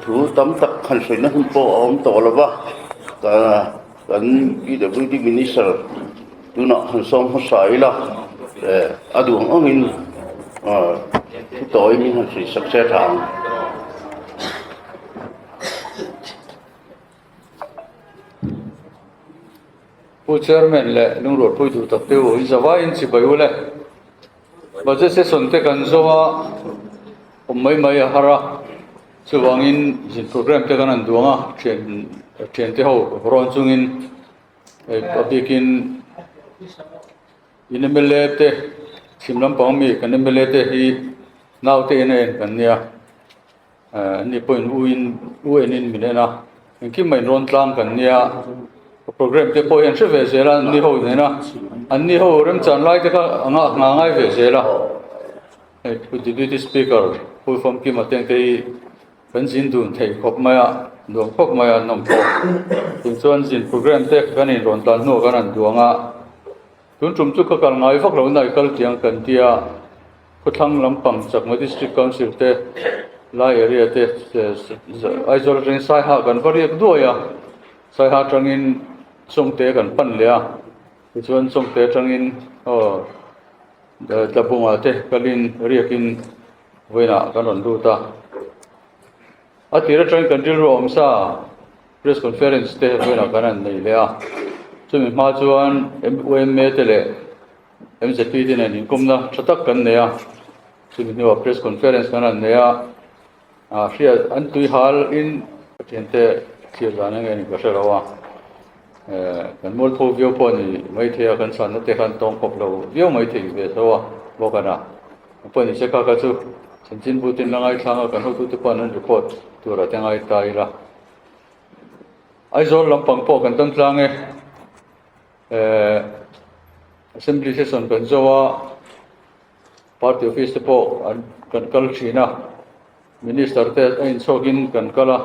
Thu tam tak han hruaina hun pawh a awm tawh lo va, kan PWD Minister tunah han sawm hmasa ila a duh ang angin thu tawi min han hrilh sak che tha ang. Pu Chairman leh lungrualpui duh tak te u, in zavaiin chibai u le. Budget session te kan zo a, awm mai mai a har a, chuvangin zin program te kan han duang a, thian thian te ho rawn chungin a bikin in mla te chhim lampang ami kan mla te hi naute in a en kan nia Ani pawhin u in u en in min en a, engkim mah in rawn tlang kan nia, program te pawh hi an hre ve zel a anni ho nena, anni ho remchan lai te kha a nga a ngai ve zel a, hei pu deputy speaker pu Famkima te ang te hi kan zin dun thei khawp mai a, nuam khawp mai a an awm pawh, tin chuan zin program te kan in rawn tlan hnuah kan han duang a, tun tum chu ka kal ngai vak lo na i kal tiang kan tia. Khawthlang lampang Chakma District Council te lai area te Aizawl atangin Saiha kan va riak duai a, Saiha atangin Chawngte kan pan leh a, tichuan Chawngte atangin aw Tlabunga te kalin riakin vawiinah kan rawn lut a. A tir atangin kan rilru a awm sa press conference te vawiinah kan han nei leh a, chumi hma chuan UMA te leh MZP te nen inkawmna tha tak kan nei a, chumi hnuah press conference kan han nei a, ah hriat an tui hal in Pathian te thlir dan enge ni ka hre lo a, eh kan mualpho viau pawh a ni maithei a, kan chhanna te khan tawng khawp lo viau maithei ve tho a bawk a na, pawh ni se kha kha chu chanchin bu ten la ngaithlang a kan hotute pawh an report tur ah te ngai ta ila. Aizawl lampang pawh kan tam tlang e. Eh assembly session kan zo a party office te pawh an kan kal thin a minister te a inchhawk in kan kal a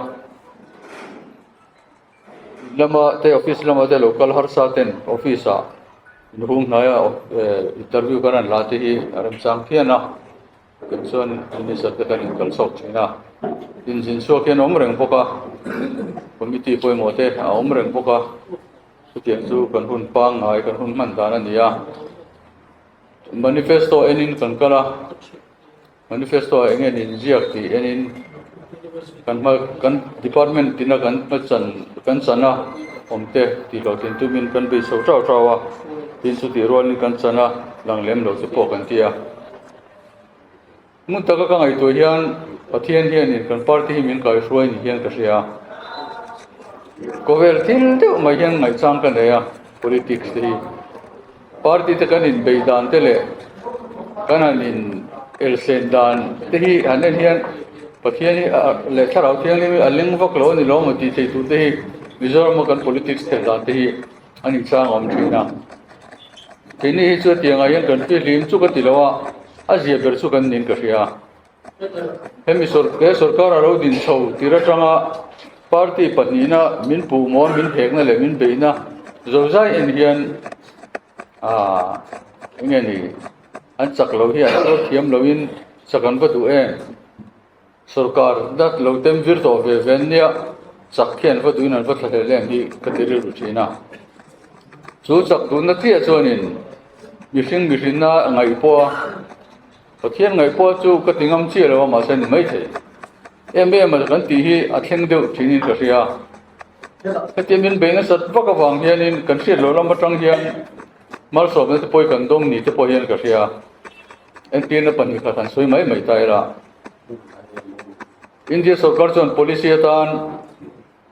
lama te office lama te lo kal harsa ten office ah inhung hnai a eh interview kan han la te hi a remchang phian a tichuan minister te kan inkal chhawk thin a inzin chhuak hian a awm reng bawk a committee pawimawh te a awm reng bawk a. Chutiang chu kan hun pangngai kan hun hman dan a ni a, manifesto enin kan kal a, manifesto ah enge nin ziak tih enin kan hma kan department tina kan hma chan kan chan a awm te tih loh tin tumin kan bei chho tau tau a, tin chutih rualin kan chan a lang lem lo te pawh kan ti a. Hmun taka ka ngaihtuah hian Pathian hianin kan party hi min kaihruai ni hian ka hria a. Khawvel thil deuh mai hian ngaihchang ka nei a politics te hi. Party te kan inbeih dan te leh kan han in elsen dan te hi han en hian Pathian hi leh thlarau thianghlim hi a leng vak lo a ni lo maw tih theih tur te hi Mizoram a kan politics thel dan te hi a ni chang a awm thin a. Keini hi chu tiangah hian kan fihlim chu ka ti lo a, a zia ber chu kan nin ka hria. Hemi sawr he sawrkar a lo din chho tir atanga party pahnihna min puh maw min hekna leh min beihna zozai en hian aaa eng nge ni an chak lo hi an tuar thiam loin chak an va duh em. Sawrkar dat lo tem vir tawh ve ve an nia, chak hian va duhin an va thla hlel em hi ka ti rilru thin a. Chu chak duhna chiah chuanin mihring mihrinna ngaih pawha Pathian ngaih pawh chu ka ti ngam chiah lo a mahse ni maithei. Em em a kan tih hi a thleng deuh thinin ka hria. Hetia min bei nasat vak avang hianin kan hriat loh lam atang hian malsawmna te pawh hi kan dawng ni te pawh hian ka hria. Entirna pahnihkhat han sawi mai mai ta ila. India sorkar chuan policy atan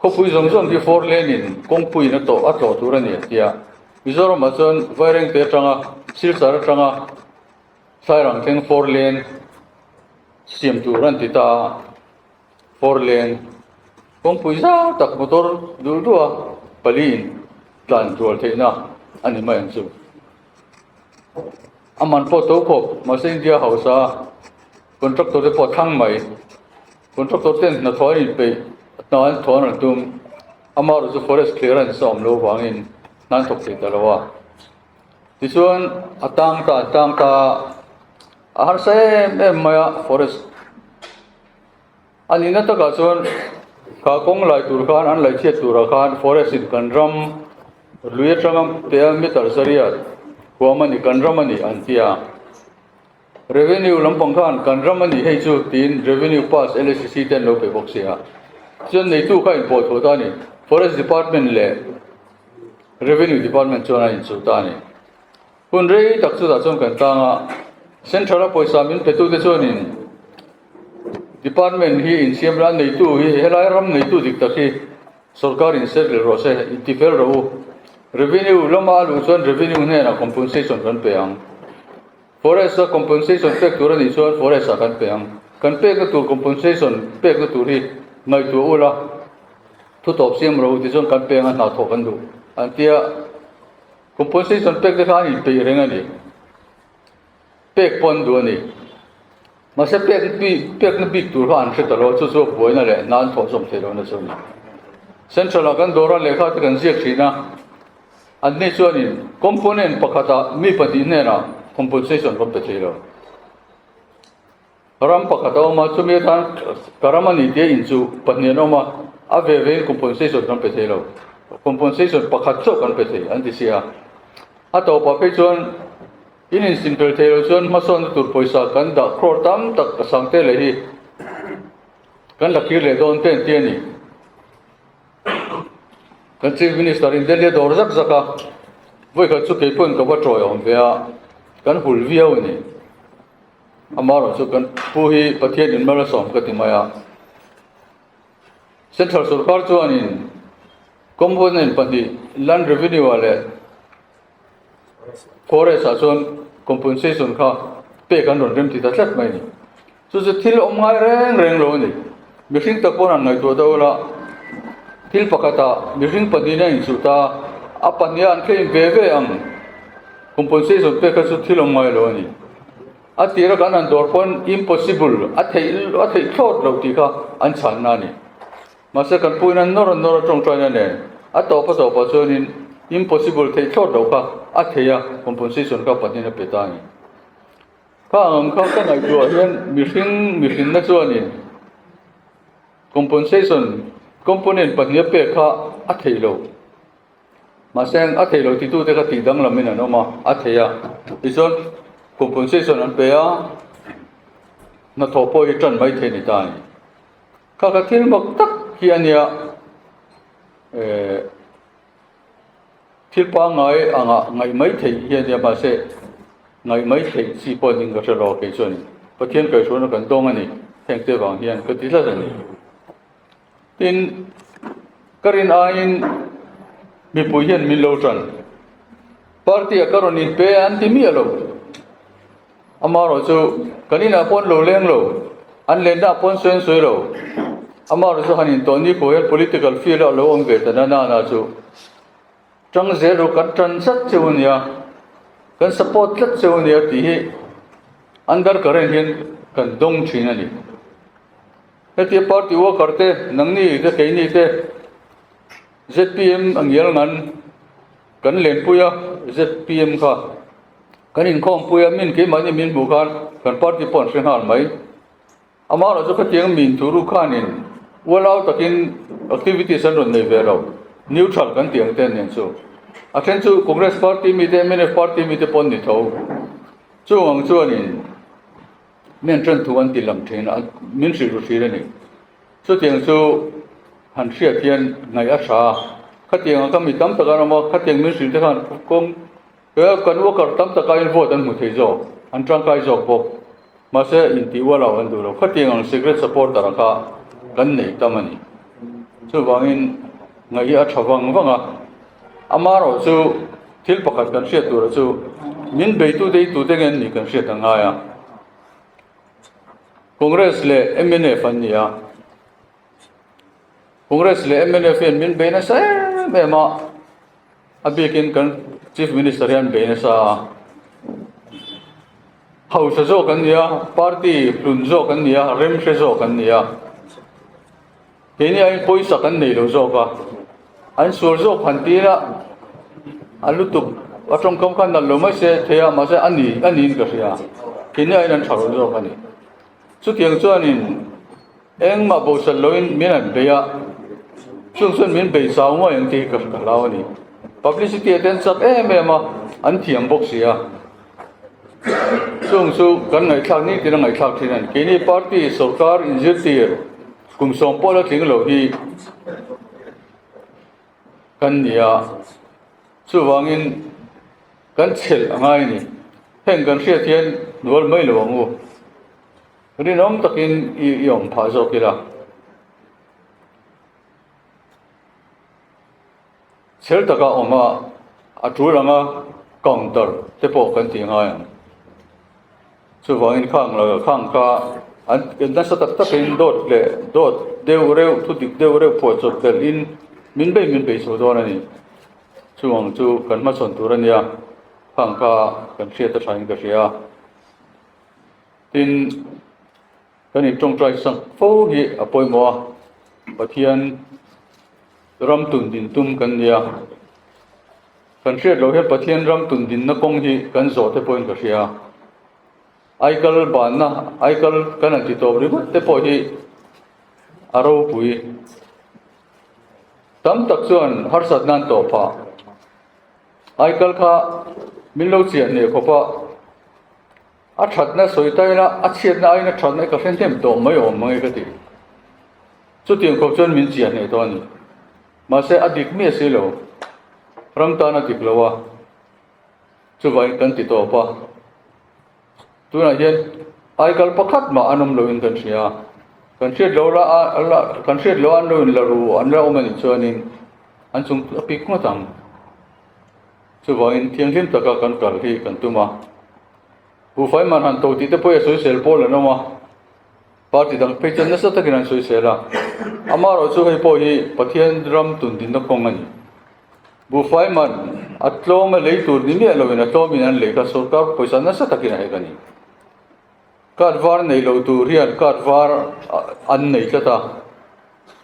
khawpui zawng zawng hi four lane in kawngpuiin a tawh a tlawh tur a ni a ti a. Mizoramah chuan Vairengte atanga Silchar atanga Sairang thleng four lane siam tur an ti ta a. Four lane kawngpui zau tak motor duh duh a pali in tlan tual theihna a ni mai ang chu. A man pawh to khawp mahse India hausa contractor te pawh a thlang mai contractor ten hnathawh an inpeih hna an thawh an rawn tum amaherawhchu forest clearance a awm loh vangin hna an thawk thei ta lo a tichuan a tang ta a tang ta a harsa em em mai a forest a nihna takah chuan. Kha kawng lai tur khan an laih chhiat turah khan forest in kan ram lui atanga tel meter zariat huam a ni, kan ram a ni an ti a. Revenue lampang khan kan ram a ni hei chu tiin revenue pass LACC te an lo pe bawk si a. Chuan neitu kha inpawh tho ta a ni. Forest department leh Revenue department chuan a inchuh ta a ni. Hun rei tak chutah chuan kan tang a, Central a pawisa min petute chuanin department hi insiam la, neitu hi helai ram neitu dik tak hi sorkar in settle rawh se, intifel rawh u. Revenue lama a luh chuan revenue hnenah compensation kan pe ang. Forest a compensation pek tur a nih chuan forest ah kan pe ang. Kan pekna tur compensation pekna tur hi ngaihtuah ula thu tawp siam rawh u tichuan kan peng a hna thawh kan duh an tia compensation pek te kha an inpeih reng a ni. Pek pawh an duh a ni. Mahse pek bik pekna bik tur kha an hre ta lo a chu chu buaina leh hna an thawh zawm theih lohna chu a ni. Central ah kan dawr a lehkha te kan ziak thin a. Anni chuanin component pakhatah mi pahnih hnenah compensation rawn pe thei lo. Ram pakhat a awm a, chumi atan ka ram a ni tia inchuh pahnih an awm a, a ve vein compensation kan pe thei lo. Compensation pakhat chauh kan pe thei an ti si a. A tawpah phei chuan in insinfel thei lo chuan hmasawnna tur pawisa kan dah crore tam tak a sang te leh hi kan la kir leh dawn te an ti a ni. Kan Chief Minister in Delhi a dawr zak zak a, vawikhat chu kei pawhin ka va tawi awm ve a, kan hul viau a ni. Amaherawhchu chu kan pu hi Pathian in mal a sawm ka ti mai a. Central sorkar chuanin component pahnih Land Revenue ah leh Forest ah chuan compensation kha pek an rawn rem ti ta tlat mai a ni. Chu chu thil awm ngai reng reng lo a ni. Mihring tak pawn an ngaihtuah deuh la, thil pakhatah mihring pahnihin a inchuh ta, a pahniha an claim ve ve ang compensation pek kha chu thil awm ngai lo a ni. A tira kan han dawr pawn impossible, a theih a theih thlawt lo tih kha an chhanna a ni. Mahse kan puin a nawr a nawr a tawngtaina nen a tawp a tawpah chuanin impossible theih thlawt lo kha a thei a, compensation kha pahnihin a pe ta a ni. Kha ang kha ka ngaihtuah hian mihring mihrinna chuanin compensation component pahniha pek kha a thei lo. Mahse a thei lo titute kha tih danglamin an awm a, a thei a. Tichuan compensation an pe a, hnathawh pawh hi tan mai thei a ni ta a ni. Kha kha thil mak tak hi a nia. Eh. Thil pangngai angah ngaih mai theih hi a nia mahse ngaih mai theih chi pawh ding ka hre lo kei chuan Pathian kaihhruaina kan dawng a ni heng te vang hian ka ti tlat a ni. Tin, ka rin aiin mipui hian min lo tan. Party ah ka rawn inpe an ti miah lo. Amaherawh chu kan inah pawh an lo leng lo, an lenna ah pawh an sawi an sawi lo. Amaherawh chu han intawh ni pawh hian political field ah a lo awm ve ta na na chu tang zel ru kan tan tlat cheu a nia, kan support tlat cheu a nia tih hi under current hian kan dawng thin a ni. Hetia party worker te, nangni te, keini te zpm a ngial ngan kan lenpui a zpm kha. Kan inkhawmpui a, min keimahni min hmuh khan kan party pawh an hre nghal mai. Amaherawh chu khatiang min thu ru khanin ualau takin activities an rawn nei ve lo, neutral kan tih ang te nen chu. A then chu Congress party mite, mnf party mite pawh an ni tho. Chung ang chuanin mi an ṭan thu an ti lang ṭhin a, min hrilh ru ṭhin a ni. Chutiang chu han hriat hian ngaih a ṭha a, khatiang ang kha mi tam tak an awm a, khatiang min hrilh te khan kawng He kan worker tam taka in vote an hmu thei zawk, an tangkai zawk bawk. Mahse, intih ual lo an duh lo. Khatiang ang secret supporter a kha kan nei tam a ni. Chuvangin ngaih hi a tha vang vang a. Amaherawh chu thil pakhat kan hriat tura chu min beitute hi tute nge an nih kan hriat a ngai a. Congress leh mnf an ni a. Congress leh mnf hian min bei nasa em em a. A bikin kan Chief Minister hian bei nasa a, hausa zawk an ni a, party hlun zawk an ni a, rem hre zawk an ni a. Keini aiin pawisa kan nei lo zawk a, an sual zawk han ti ila a lutuk a tawngkam khan nalh lo mai se thei a, mahse a ni a niin ka hria. Keini aiin an tha lo zawk a ni. Chutiang chuanin engmah bosan loin min han bei a. Chung chuan min bei chau mai ang tih hi ka hlau a ni. Publicity a ten chak em em a, an thiam bawk si a. Chung chu kan ngaihthlak ni tina ngaihthlak thin a ni. Keini party sorkar inzirtir kum sawm pawh la tling lo hi kan ni a. Chuvangin kan chhelh a ngai a ni. Heng kan hriat hian hnual mai lo ang u. Rinawm takin i awm phah zawk ila. Chhel taka awm a, a tul anga counter te pawh kan tih ngai ang. Chuvangin khang lo khang kha an nasa tak takin dawt leh dawt deuh reuh thu dik deuh reuh phuah chawp belh in min bei min bei chho dawn a ni. Chuvang chu kan hmachhawn tur a nia, khang kha kan hriat a thain ka hria. Tin. Kan intawngtai sak fo hi a pawimawh a, Pathian ram tun din tum kan nia. Kan hriat loh hian Pathian ram tun dinna kawng hi kan zawh te pawhin ka hria. Aikal banna, aikal kan han ti tawp ringawt te pawh hi a ropui. Tam tak chuan harsatna an tawh phah. Aikal kha min lo chiah hneh khawp a. A thatna sawi ta ila, a chhiatna aiin a thatna hi ka hre hnem tawh mai awm mange ka ti. Chutiang khawp chuan min chiah hneh tawh a ni. Mahse a dik miah si lo. Ram tan a dik lo a, chuvangin kan ti tawp a. Tunah hian aikal pakhat mah an awm loin kan hria a, kan hriat lo la a kan hriat lo an lo in la ru an la awm a nih chuanin an chung a pik ngawt ang. Chuvangin thianghlim taka kan kal hi kan tum a. Buhfai man han to tih te pawh hi a sawisel pawl an awm a, party dang phei chuan nasa takin an sawisel a. Amaherawh chu hei pawh hi Pathian ram tun dinna kawng a ni. Buhfai man a tlawm a lei tur ni miah loin a tlawmin an lei kha sorkar pawisa nasa takin a hek a ni. Card var nei lo tur hian card var an nei tlat a,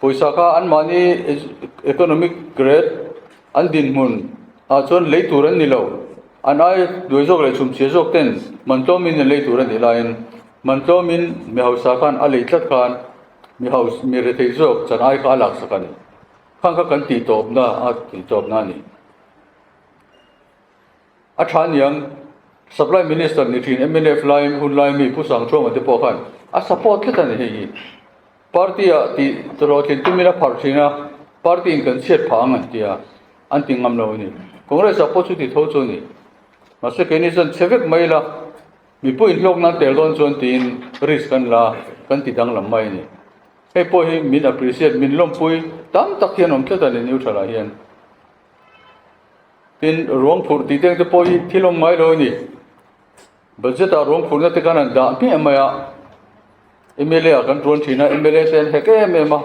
pawisa kha anmahni economic grade an dinhmun ah chuan lei tur an ni lo, an ai duai zawk leh chhumchhia zawk ten man tlawmin an lei tur a nih laiin man tlawmin mi hausa khan a lei tlat khan mi hausa mi rethei zawk chan ai kha a laksak a ni. Khang kha kan tih tawpna a tih tawpna a ni. A tha aniang, Supply Minister ni thin mnf lai hun lai mi Pu Sangchhuanga te pawh khan a support tlat a ni hei hi. Party ah tih hlawhtlin tumin a pharh thin a, party in kan chhiat phah ang an ti a, an ti ngam lo a ni. Congress ah pawh chuti tho chu a ni. Mahse keini chuan chhe vek mai ila, mipui inhlawk nan tel dawn chuan tiin risk kan la, kan ti danglam mai a ni. Hei pawh hi min appreciate, min lawmpui tam tak hian awm tlat a ni neutral ah hian. Tin, ruang phurh tih teng te pawh hi thil awm ngai lo a ni. Budget ah ruang phurhna te khan an dah hmiah mai a, mla ah kan tuan thin a, mla te an hek em em a.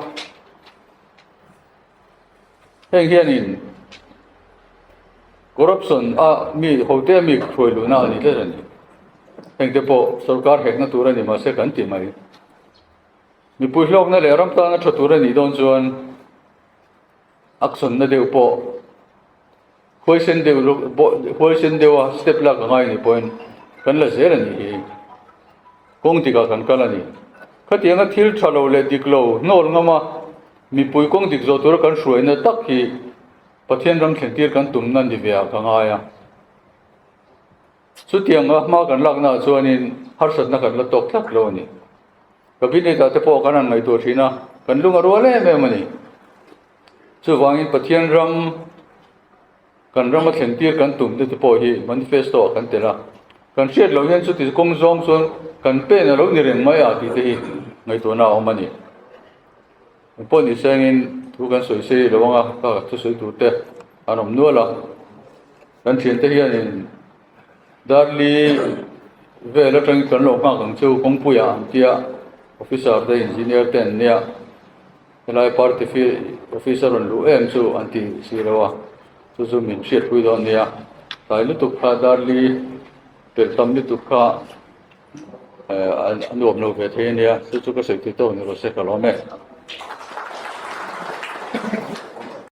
Heng hianin corruption a mi hote a mi hruai luhna a ni tlat a ni. Heng te pawh sorkar hekna tur a ni mahse kan ti mai. Mipui hlawkna leh ram tana tha tur a nih dawn chuan Action na deuh pawh huaisen deuh huaisen deuha step lak a ngai anih pawhin kan la zel a nih hi. Kawng dikah kan kal a ni. Khatianga thil tha lo leh dik lo hnawl ngama mipui kawng dik zawh tura kan hruaina tak hi Pathian ram thlentir kan tumna ni ve ah ka ngai a. Chutianga hma kan laknaah chuanin harsatna kan la tawk tlat lo a ni. Cabinet ah te pawh kan han ngaihtuah thin a, kan lung a rual em em a ni. Chuvangin Pathian ram, kan rama thlen tir kan tum te te pawh hi manifesto ah kan tel a. Kan hriat loh hian chuti kawng zawng chuan kan pen a lo ni reng mai a tih te hi ngaihtuahna a awm a ni. Engpawh ni sengin thu kan sawi sei lo ang a, ka thusawi tur te an awm nual a. Kan thiante hianin Darli vel atangin kan lo nghak ang chu kawngpuiah an tia officer te engineer te an nia helai party office a rawn luh em chu an ti si lo a chu chu min hriatpui dawn nia tlai lutuk kha Darli pelh tam lutuk kha eh a nuam lo ve thei ania chu chu ka sawi tih tawk ni rawh se ka lawm e.